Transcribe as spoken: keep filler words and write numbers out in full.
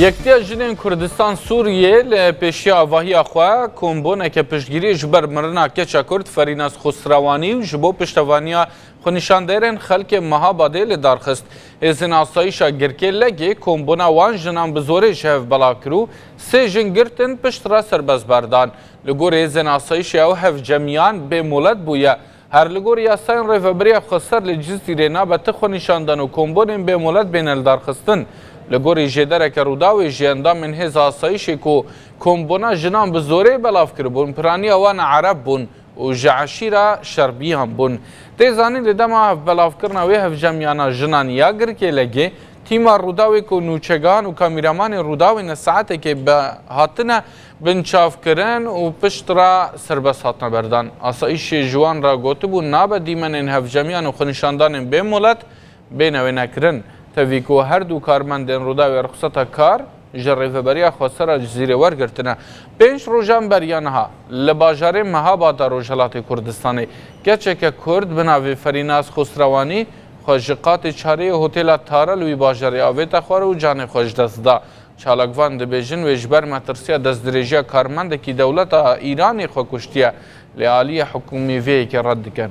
Yektiya Jinên Kurdistan Sûriyê li pêşiya avahiya xwe kombûneke piştgiriyê ji ber mirina keça Kurd Ferînaz Xusrewanî û ji bo piştevaniya xwenîşandêrên xelkê Mehabadê li dar xist. Hêzên asayîşa Girkê Legê kombûna wan jinan bi zorê ji hev belav kir û sê jin girtin, pişt re serbest berdan. Li gorî hêzên asayîşê ew hevcemiyan bê molet bûye. Her li gor yasayên Rêveberiya Xweser li Cizîrê nabe ti xwenîşandan û kombûnên bê molet bêne lidarxistin. Li gorî jêdereke Rûdawê jî, endamên hêza asayîşê ku kombûna jinan bi zorê belav kiribûn, piraniya wan Ereb bûn û ji eşîra Şerbiyan bûn. Tê zanîn, li dema hevbelavkirina wê hevcemiyana jinan ya Girkê Legê, tîma Rûdawê ku nûçegihan û kamîramanên Rûdawê ne saetekê bi hatine binçavkirin û pişt re serbest hatine berdan. Asayîşê ji wan re gotibû nabe dîmenên hevcemiyan û xwenîşandanên bê molet bêne wênekirin. Tevî ku her du karmendên Rûdawê ruxseta kar ji Rêveberiya Xweser a Cizîrê wergirtine. Pênc rojan beriya niha li bajarê Mehabada Rojhelatê Kurdistanê keçeke Kurd bi navê Ferînaz Xusrewanî xwe ji qatê çarê yê hotêla Tara li wî bajarê avête xwar û canê xwe ji dest da. Çalakvan dibêjin, wê ji ber metirsiya destdirêjiya karmendekî dewleta Îranê xwe kuştiye, lê aliyê hikûmî vê yekê red dikin.